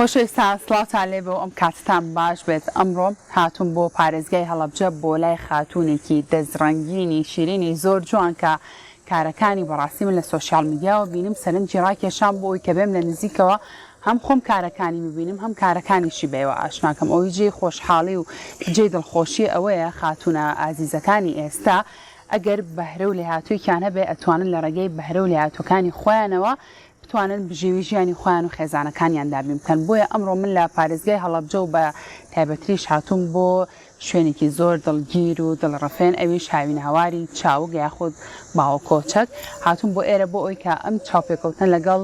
خۆشەویستان سڵاوتان لێبێ و ئەم کاتەتان باش بێت ئەمڕۆ هاتووم بۆ پارێزگای هەڵەبجە بۆ لای خاتوونێکی دەست ڕەنگینی شیرینی زۆر جوان کە کارەکانی بەڕاستی من لە سۆشیال میدیاوە بینیم سەرنجی ڕاکێشام بۆ ئەوی کە بێم لە نزیکەوە هەم خۆم کارەکانی ببینم هەم کارەکانیشی بەێوە ئاشناکەم ئەوەی جێی خۆشحاڵی و جێی دڵخۆشیە ئەوەیە خاتوونە ئازیزەکانی ئێستا ئەگەر بەهرە و لێهاتوویەکیان هەبێ ئەتوانن لە ڕێگەی بەهرە و لێهاتووەکانی خۆیانەوە بتوانن بژێوی ژیانی خۆیان و خێزانەکانیان دابین بکەن بۆیە ئەمڕۆ من لە پارێزگای هەڵەبجە و بە تایبەتریش هاتووم بۆ شوێنێکی زۆر دڵگیر و دڵڕفێن ئەویش هاوینەهەواری چاوگ یاخود باوەکۆچەک هاتووم بۆ ئێرە بۆ ئەوی کە ئەم چاوپێکەوتنە لەگەڵ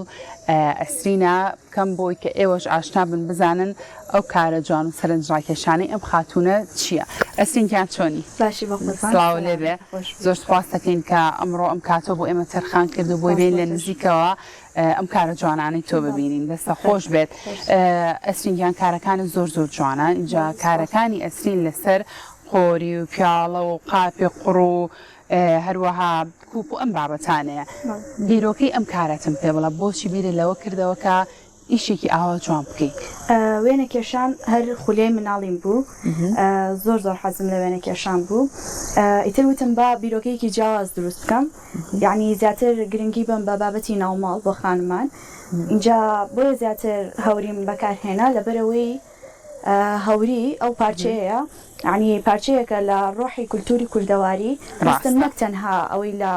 ئەسرینا بکەم بۆ ئەوی کە ئێوەش ئاشنا بن بزانن ئەو کارە جوان و سەرنجڕاکێشانەی ئەم خاتوونە چییە. ئەسرین گیان چۆنی؟ باشی بەقوربان سڵاو لێ بێ سەلامەت خۆش بی. زۆر سوپاست دەکەین کە ئەمڕۆ ئەم کاتەو بۆ ئێمە تەرخان کرد و بۆی سوپاس بێین بۆ لە تۆش. نزیکەوە ئەم کارە جوانانەی تۆ بەڵێ ببینین دەستە بەخێر خۆش بێی بێت. خۆش. ئەسرین گیان کارەکانت زۆر زۆر جوانە ئینجا بەڵێ سوپاس. کارەکانی ئەسرین لەسەر قۆری و پیاڵە و قاپی قوڕ و هەروەها کوپ و ئەم بابەتانەیە. بەڵێ. بیرۆکەی ئەم کارەتم پێ بڵێ بۆچی بیرت لەوە کردەوە کە ئیشێکی ئاوا جوان بکەی؟ وێنە کێشان هەر خولیای مناڵیم بوو زۆر زۆر حەزم لە وێنە کێشان بوو ئیتر وتم با بیرۆکەیەکی جیاواز دروست بکەم یەعنی زیاتر گرنگی بەم بە بابەتی ناوماڵ بۆ خانمان ئینجا بۆیە زیاتر هەوریم بەکار هێنا لەبەرئەوەی هەوری ئەو پارچەیەیە یەعنی پارچەیەکە لە ڕۆحی کولتوری کوردەواری ویستم ڕاستە. نەک تەنها ئەوەی لە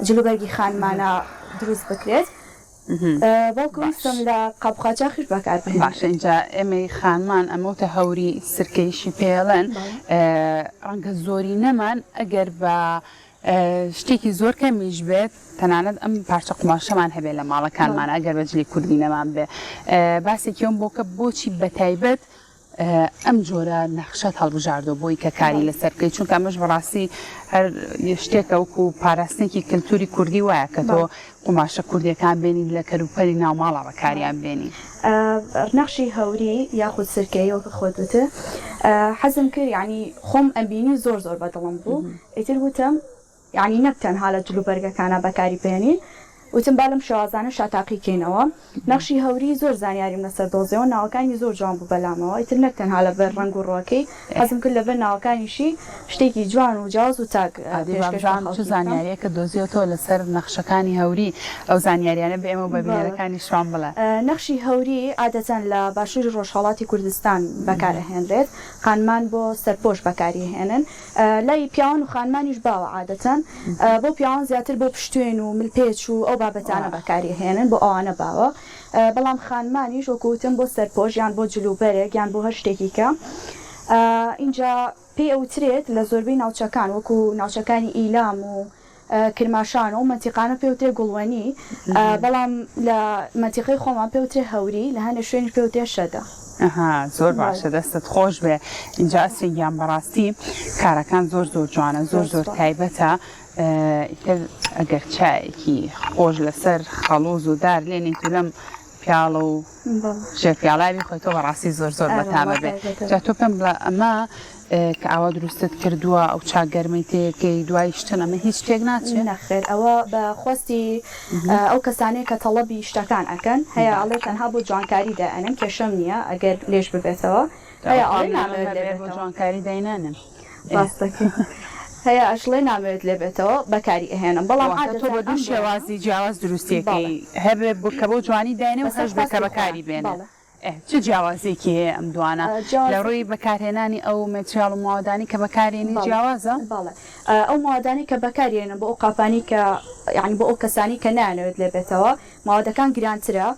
جلوبەرگی خانمانە دروست بکرێت بەڵکو باش. ویستم لە قاپوقاچاخیش بەکار باشە بهێنرێت. ئینجا ئێمەی خانمان ئەمەوتە هەوری سرکەیشی پێڵێن بەڵێ. ڕەنگە زۆرینەمان ئەگەر بە شتێکی زۆر کەمیش بێت تەنانەت ئەم پارچە قوماشەمان هەبێت لە بەڵێ. ماڵەکانمان ئەگەر بە جلی کوردی نەمان بێ باسێکی ئەوم بۆ کە بۆچی بەتایبەت ئەم جۆرە نەخشەت هەڵبژاردووە بۆی کە کاری لەسەر بکەیت چونکە ئەمەش بەڕاستی هەر شتێکە وەکو پاراستنێکی کەلتوری کوردی وایە کە تۆ قوماشە کوردیەکان بێنیت لە کەلوپەلی ناوماڵا بەکاریان بێنی. نەخشی هەوری یاخود سرکەیی وەک خۆت وتت حەزم کرد یانی خۆم ئەمبینی زۆر زۆر بەدڵم بوو ئیتر وتم یەعنی نەک تەنها لە جلوبەرگەکانا بەکاری بهێنین، وتم با لەم شێوازانەشا تاقی کەینەوە. نەخشی هەوری زۆر زانیاریم لەسەر دۆزیەوە، ناوەکانی زۆر جوان بوو بەلامەوە، ئیتر نەک تەنها لەبەر ڕەنگ و ڕووەکەی، حەزم کرد لەبەر ناوەکانیشی شتێکی جوان و جیاواز و تاک ئادەی پێشکەش بە بابزانم چ خەڵکی بکەم. زانیاریەکت دۆزیەتەوە لەسەر نەخشەکانی هەوری، ئەو زانیاریانە بە ئێمە و بە بەڵێ. بینەرەکانیشمان بڵێ. نەخشی هەوری عادەتەن لە باشووری ڕۆژهەڵاتی کوردستان بەکار ئەهێنرێت، خانمان بۆ سەرپۆش بەکاری ئەهێنن، لای پیاوان و خانمانیش باوە عادەتەن بۆ پیاوان زیاتر بۆ پشتوێن و ملپێچ و ئەو بابەتانە بەکاری ئەهێنن بۆ ئەوانە باوە بەڵام خانمانیش وەکو وتم بۆ سەرپۆش یان بۆ جل و بەرگ یان بۆ هەر شتێکی کە ئینجا پێی ئەوترێت لە زۆربەی ناوچەکان وەکو ناوچەکانی ئیلام و کرماشان و ئەو مەنتیقانە پێ وترێ گوڵوەنی بەڵام لە مەنتیقەی خۆمان پێ وترێ هەوری لە هەنێ شوێنیش پێ وترێ شەدە. ئەها زۆر باشە دەستت خۆش بێ ئینجا ئەسرین گیان بەڕاستی کارەکان زۆر زۆر جوانە زۆر زۆر تایبەتە ئیتر ئەگەر چایەکی خۆش لەسەر خەڵوز و دار لێنیت و لەم پیاڵە و ژێر پیاڵاوی خۆی تۆ بەڕاستی زۆر زۆر بەتامە بێ جا تۆ پێم بڵێ ئەمە کە ئاوا دروستت کردووە ئەو چا گەرمەی تێکەی دوای شتن ئەمە هیچ تێک ناچێ؟ نەخێر ئەوە بە خواستی ئەو کەسانەیە کە تەڵەبی شتەکان ئەکەن هەیە ئەڵێ تەنها بۆ جوانکاری دائەنێم کێشەم نییە ئەگەر لێش ببێتەوە هەیە ئەڵێ نامەوێت لێ بۆ بێتەوە. جوانکاری داینانێم. ڕاست دەکەی هەیە ئەشڵێ نامەوێت لێ بێتەوە بەکاری ئەهێنم بەڵام واتە تۆ عادەتەن بە دوو ئەم بۆیانە شێوازی جیاواز دروستیەکەی بەڵێ هەبێ کە بۆ جوانی داینێ و بەسەر هەشبێ کە خواستی خۆیان بەکاری بێنێ. بەڵێ. ئێ چ جیاوازیەکی هەیە ئەم دوانە لە ڕووی جیاوازیەکی. بەکارهێنانی ئەو مەتریاڵ و مەوادانەی کە بەکارێنی بەڵێ جیاوازە؟ بەڵێ ئەو مەوادانەی کە بەکاریێنم بۆ ئەو قاپانەی کە یانی بۆ ئەو کەسانەی کە نایانەوێت لێ بێتەوە مەوادەکان گرانترە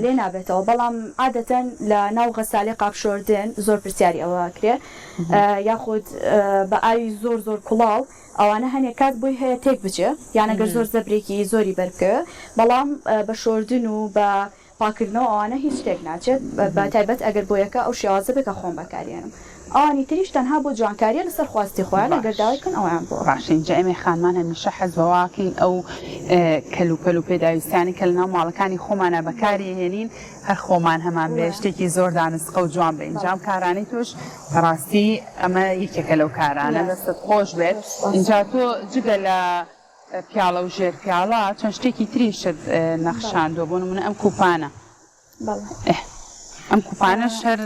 لێ نابێتەوە بەڵام عادەتەن لە ناو غەسالەی قاپ شۆردن زۆر پرسیاری ئەوە ئەکرێ یاخود بە ئاوی زۆر زۆر کوڵاو ئەوانە هەنێ کات بۆی هەیە تێک بچێ یان ئەگەر زۆر زەبرێکی زۆری بەر بکەوێ بەڵام بە شۆردن و بە پاکردنەوە ئەوانە هیچ تێک ناچێت بە تایبەت ئەگەر بۆیەکە ئەو شێوازە بێت کە خۆم بەکاریێنم ئەوانی تریش تەنها بۆ جوانکاریە لەسەر خواستی خۆیان ئەگەر باش داوای بکەن ئەوەیان بۆ ئەکەم. باشە ئینجا ئێمەی خانمان هەمیشە حەز بەوە ئەکەین ئەو کەل و پەل و پێداویستیانەی کە لەناو ماڵەکانی خۆمانا بەڵێ بەکاری ئەهێنین هەر خۆمان هەمان بێ وە شتێکی زۆر دانسقە و جوان بێ ئینجا بەڵێ ئەم کارانەی تۆش بەڕاستی ئەمە یەکێکە لەو کارانە وە دەستت خۆش بێت زۆر سوپاس. ئینجا تۆ جگە لە پیاڵە و ژێر پیاڵە چەند شتێکی تریشت بەڵێ نەخشاندووە بۆ نمونە ئەم کوپانە بەڵێ. ئێه. ئەم کوپانەش هەر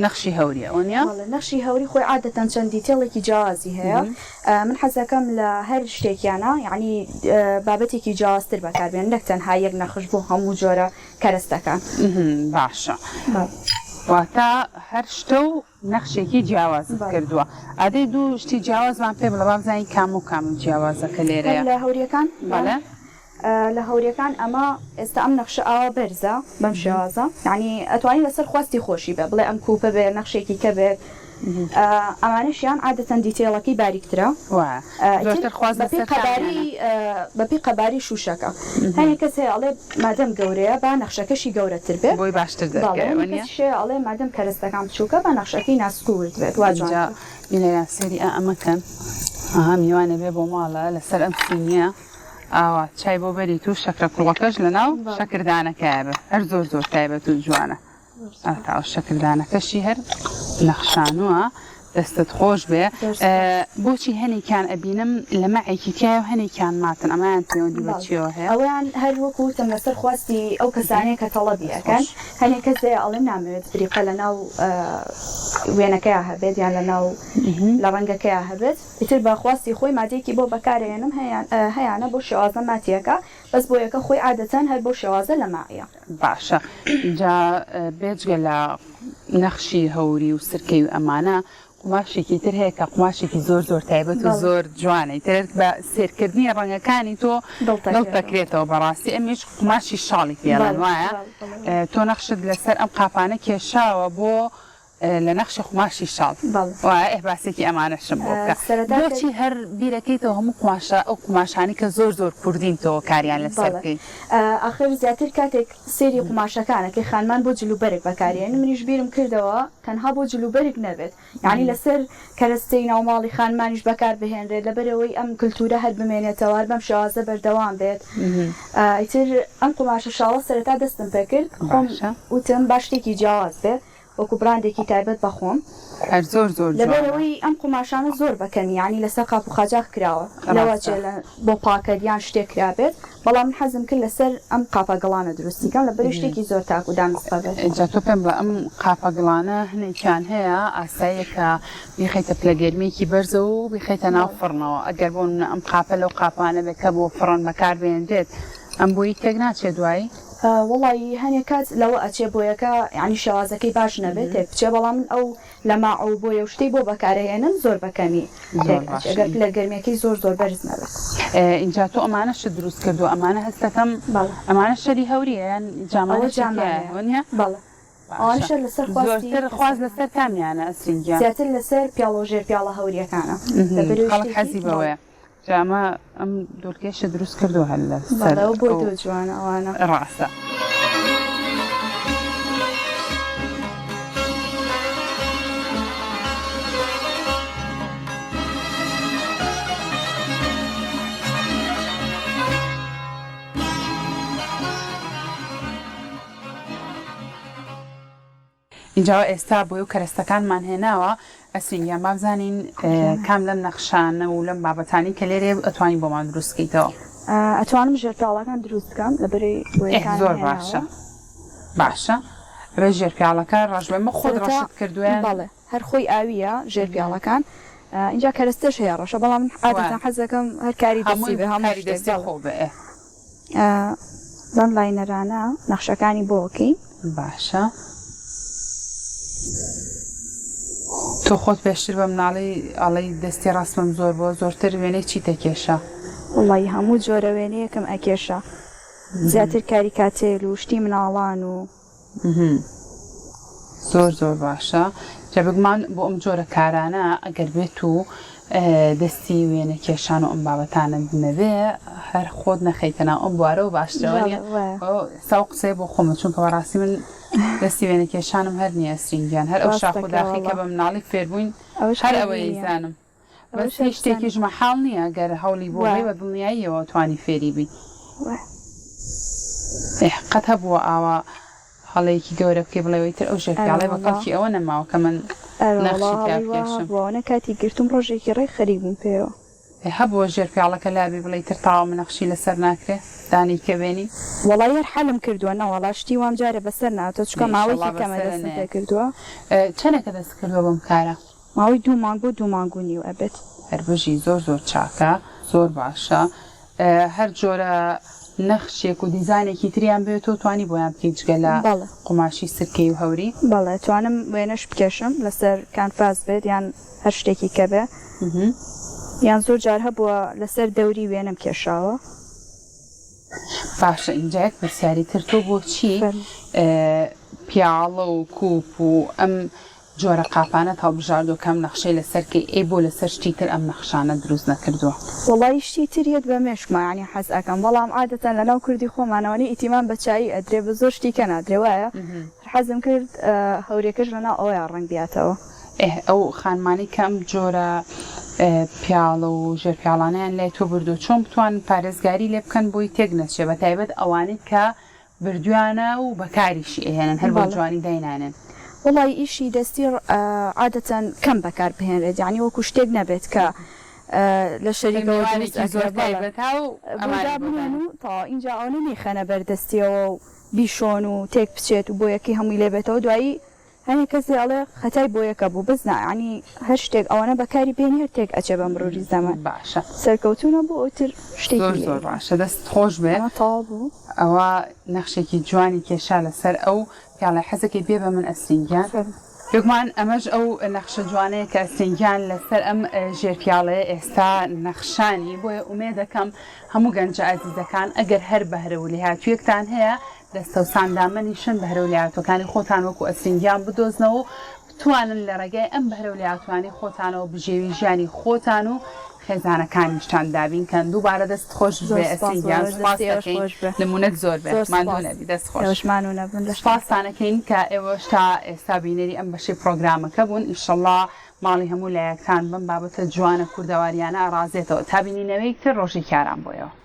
نەخشی هەوریە وەنیە؟ بەڵێ نەخشی هەوری خۆی عادەتەن چەند detail ێکی جیاوازی هەیە من حەزەکەم لە هەر شتێکیانا یەعنی بابەتێکی جیاوازتر بەکاربێنم نەک تەنها یەک نەخش بۆ هەموو جۆرە کەرەستەکان. باشە واتە هەر شتە و نەخشێکی جیاوازت کردووە ئەدەی دوو شتی جیاوازمان پێ بڵێ با بزانین کام و کام جیاوازە کە هەر لێرەیە. لە هەوریەکان؟ بەڵێ. لە هەوریەکان ئەمە ئێستا ئەم نەخشە ئاوا بەرزە بەم شێوازە یانی ئەتوانی لەسەر خواستی خۆشی بێ بڵێ ئەم کوپە بێ نەخشێکی کە بێت ئەمانەشیان عادەتەن detail ەکەی باریکترە وایە زۆرتر خواست بەپێی لەسەر قەبارەی کامیانە؟ بەپێی قەبارەی شوشەکە هەنێ کەس هەیە ئەڵێ مادەم گەورەیە با نەخشەکەشی گەورەتر بێ بۆی باشتر بەڵێ دەرکەوێ هەنێ وەنیە؟ کەسیش هەیە ئەڵێ مادەم کەرەستەکان بچووکە با نەخشەکەی ناسک و ورد بێت وا ئینجا جوانترە. بینەران سەیری ئا ئەمە کەن ئەها میوانێ بێ بۆ ماڵە لەسەر ئەم سینیە ئاوا چای بۆ بەریت و شەکرە کوڵەکەش لەناو شەکردانەکەیا بێ هەر زۆر زۆر تایبەت و جوانە ئاتا شەکردانەکەشی هەر نەخشانووە دەستت خۆش بێ بۆچی هەنێکیان ئەبینم لە مەعێکی تایە و هەنێکیان ماتن ئەمەیان پەیوەندی بە چیەوە هەیە؟ ئەوەیان هەر وەکو وتم لەسەر خواستی ئەو کەسانەیە کە تەڵەبی ئەکەن هەنێک کەس هەیە ئەڵێ نامەوێت بریقە لەناو وێنەکەیا هەبێت یان لەناو لە ڕەنگەکەیا هەبێت ئیتر بە خواستی خۆی مادەیەکی بۆ بەکارئەیەنم هەیانە بەو شێوازە ماتیەکە بەس بۆیەکە خۆی عادەتەن هەر بەو شێوازە لەماعیە. باشە جا بێجگە لە نەخشی هەوری و سرکەی و ئەمانە قوماشێکی تر هەیە کە قوماشێکی زۆر زۆر تایبەت و زۆر جوانە ئیتر بە سێرکردنی ڕەنگەکانی تۆ دڵ دەکرێتەوە بەڕاستی ئەمیش قوماشی شاڵی پێڵێن وایە تۆ نەخشت لەسەر ئەم قاپانە کێشاوە بۆ لە نەخشی قوماشی شاڵ وایە ئه باسێکی ئەمانەشم بۆ بکە بۆچی هەر بیرەکەیتەوە هەموو قوماشە ئەو قوماشانەی کە زۆر زۆر کوردین تۆ کاریان لەسەر بکەی. ئاخر زیاتر کاتێک سەیری قوماشەکان ئەکەی خانمان بۆ جل و بەرگ بەکارێنن منیش بیرم کردەوە تەنها بۆ جل و بەرگ نەبێت یانی لەسەر کەرەستەی ناوماڵی خانمانیش بەکار بهێنرێت لەبەرئەوەی ئەم کلتورە هەر بمێنێتەوە هەر بەم شێوازە بەردەوام بێت ئیتر ئەم قوماشە شاڵە سەرەتا دەستم پێکرد خۆم وتم با شتێکی جیاواز بێ وەکو براندێکی تایبەت بە خۆم. هەر زۆر زۆر جوانە. لەبەرئەوەی ئەم قوماشانە زۆر بە کەمی یانی لەسەر قاپ و قاجاخ کراوە لەوەچێ لە بۆ پاکەت یان شتێک کرابێت بەڵام من حەزم کرد لەسەر ئەم قاپە گڵانە دروستی کەم لەبەرئەوەی شتێکی زۆر تاک و دانسقە بێت. جا تۆ پێم بڵێ ئەم قاپە گڵانە هەنێکیان هەیە ئاساییە کە بیخەیتە پلە گەرمیەکی بەرزەوە و بیخەیتە ناو فڕنەوە ئەگەر بۆ نمونە ئەم قاپە لەو قاپانە بێت کە بۆ فڕن بەکار بهێنرێت ئەم بۆیی تێک ناچێ دوایی؟ وەڵایی هەنێ کات لەوە ئەچێ بۆیەکە یانی شێوازەکەی باش نەبێت تێک بچێ بەڵام من ئەو لەماع و بۆیە و شتەی بۆ بەکارئەهێنم زۆر بە کەمی تێک ئەچێ ئەگەر پلە گەرمیەکەی زۆر زۆر بەرز نەبێت. ئینجا تۆ ئەمانەشت دروست کردوە ئەمانە هەست دەکەم ئەمانە شەلی هەوریە یان جامانە شتیایە وەنیە؟ بەڵێ ئەوانە شەر لەسەر خواستی زۆرتر خواست لەسەر کامیانە ئەسرین گیان؟ زیاتر لەسەر پیاڵە و ژێر پیاڵە هەوریەکانە خەڵک حەزی بەوەیە. جا ئەمە ئەم دۆلکەیشت دروست کردووە هەر لە سەر بەڵێ ئەو بۆ تۆ جوانە ئەوانە. ڕاستە. ئینجا ئێستا بۆیە و کەرەستەکانمان هێناوە ئەسرین گیان با بزانین کام لەم نەخشانە و لەم بابەتانەی کە لێرەیە ئەتوانی بۆمان دروست کەیتەوە. ئەتوانم ژێرپیاڵەکان دروست بکەم لەبەرەی بۆیەکانم زۆر باشە باشە ئەبێ ژێرپیاڵەکە ڕەش بێ مە خۆت ڕەشت کردووە یان؟ بەڵێ هەر خۆی ئاوییە ژێرپیاڵەکان ئینجا کەرەستەش هەیە ڕەشە بەڵام من عادەتەن حەز دەکەم هەر کاری دەستی بێ هەموو کاری دەستی خۆ بێ. بەم liner انە نەخشەکانی بۆ ئەکەین. باشە تۆ خۆت پێشتر بە مناڵی ئەڵێی دەستی ڕەسمم زۆر بووە زۆرتر وێنەی چیت ئەکێشا؟ وەڵایی هەموو جۆرە وێنەیەکم ئەکێشا زیاتر کاریکاتێر و شتی مناڵان و. زۆر زۆر باشە جا بێگومان بۆ ئەم جۆرە کارانە ئەگەر بێت و دەستی وێنە کێشان و ئەم بابەتانە نەبێ هەر خۆت نەخەیتە ناو ئەم بوارەوە باشترە وانیە ساو قسەیە بۆ خۆمە چونکە بەڕاستی من دەستی وێنە کێشانم هەر نییە ئەسرین گیان هەر ئەو شاخ و داخی کە بە مناڵی فێربووین هەر ئەوەیە زانم بەس هیچ شتێکیش مەحاڵ نییە گەر هەوڵی بۆ بەی بە دڵنیاییەوە توانی فێری بی. ئێه قەت هەبووە ئاوا هەڵەیەکی گەورە بکەی بڵێی ئیتر ئەو ژێرپیاڵەی بە کەڵکی ئەوە نەماوە کە من ئەرەوەڵا نەخشی تیا هەڵەی وا بکێشم. هەبووە ئەوەنە کاتی گرتووم ڕۆژێکی ڕێک خەریک بووم پێیەوە. هەبووە ژێر پیاڵەکە لابی بڵێی تر تاوە من نەخشی لەسەر ناکرێ دانەی کە بێنی. وەڵایی هەر حەلم کردووە نەوەڵا شتی وام جارێ بەسەر نەهاتووە چونکە ئیشەڵا ماوەیەکی کەمە بەسەرە دەستم نەیە. پێ کردووە. چەنێکە دەست کردووە بەم کارە؟ ماوەی دوو مانگ بۆ دوو مانگ و نیو ئەبێت. هەر بژی زۆر زۆر چاکە زۆر باشە هەر جۆرە نەخشێک و دیزانێکی تریان بوێت تۆ توانی بۆیان بکەی جگە لە بەڵێ. قوماشی سرکەی و هەوری؟ بەڵێ توانم وێنەش بکێشم لەسەر کانفاس بێت یان هەر شتێکی کە بێ یان زۆر جار هەبووە لەسەر دەوری وێنەم کێشاوە. باشە ئینجا یەک پرسیاری تر تۆ بۆچی فەرموو. پیاڵە و کوپ و ئەم جۆرە قاپانەت هەڵبژاردوە کە ئەم نەخشەی لەسەر کەی ئەی بۆ لەسەر شتی تر ئەم نەخشانەت دروست نەکردوە؟ وەڵایی شتی تر یەت بە مێشکما یانی حەز ئەکەم بەڵام عادەتەن لەناو کوردی خۆمانەوە ئیتیمام بە چایی ئەدرێ بە زۆر شتی کە نادرێ وایە هەر حەزم کرد هەورێکەش لەناو ئەوەیا ڕەنگ بیاتەوە. ئه ئەو خانمانەی کە ئەم جۆرە پیاڵە و ژێر پیاڵانەیان لای تۆ بردوە چۆن بتوانن پارێزگاری لێ بکەن بۆی تێک نەچێ بەتایبەت ئەوانەی کە بردویانە و بەکاریشی ئەهێنن هەر بەو بەڵێ. جوانی داینانێن. وەڵایی ئیشی دەستی عادەتەن کەم بەکار بهێنرێت یانی وەکو شتێک نەبێت کە لە کە شەریکەوە دروست میوانێکی زۆر ئەکرێ بەڵێ تایبەتە و بۆ ئەمانی بۆ دابنێن دانێن. و تەواو ئینجا ئەوەنە نەیخەنە بەر دەستیەوە و بیشۆن و تێک بچێت و بۆیەکەی هەمووی لێ بێتەوە دوایی هەنێ کەس هەیە ئەڵێ خەتای بۆیەکە بوو بەس نا یانی هەر شتێک ئەوەنە بەکاری بێنی هەر تێک ئەچێ بە مروری زەمەن باشە. سەرکەوتوو نەبوو ئەوتر شتێکی زۆر لێ زۆر ئەکەم. باشە دەستت خۆش بێ. ئەمە تەواو بوو. ئەوە نەخشێکی جوانی کێشا لەسەر ئەو پیاڵەی حەزەکەی بێ بە من ئەسرین گیان. فەرموو. بێگومان ئەمەش ئەو نەخشە جوانەیە کە ئەسرین گیان لەسەر ئەم ژێر پیاڵەیە ئێستا نەخشانی بۆیە ئومێدەکەم هەموو گەنجە ئازیزەکان ئەگەر هەر بەهرە و لێهاتوویەکتان هەیە دەستەوسان دامەنیشن بەهرە و لێهاتووەکانی خۆتان وەکو ئەسرین گیان بدۆزنەوە و بتوانن لە ڕێگای ئەم بەهرە و لێهاتووانەی خۆتانەوە بژێوی ژیانی خۆتان و خێزانەکانیشتان دابین کەن دووبارە دەست خۆش زۆر بێ سپاس ئەسرین بۆ گیان ئێوەش سوپاست دەستی ئێوەش دەکەین خۆش بێ نمونەت زۆر بێ زۆر ماندوو سپاس نەبی دەست خۆش ئێوەش مانوو نەبن لەشتان ساغ. سوپاستان ئەکەین کە ئێوەش تا ئێستا بینەری ئەم بەشەی پڕۆگرامەکە بوون ئیشەڵا ماڵی هەموو لایەکتان بەم بابەتە جوانە کوردەواریانە ئەڕازێتەوە تا بینینەوەیەکی تر ڕۆژێکی ئارام بۆ ئێوە.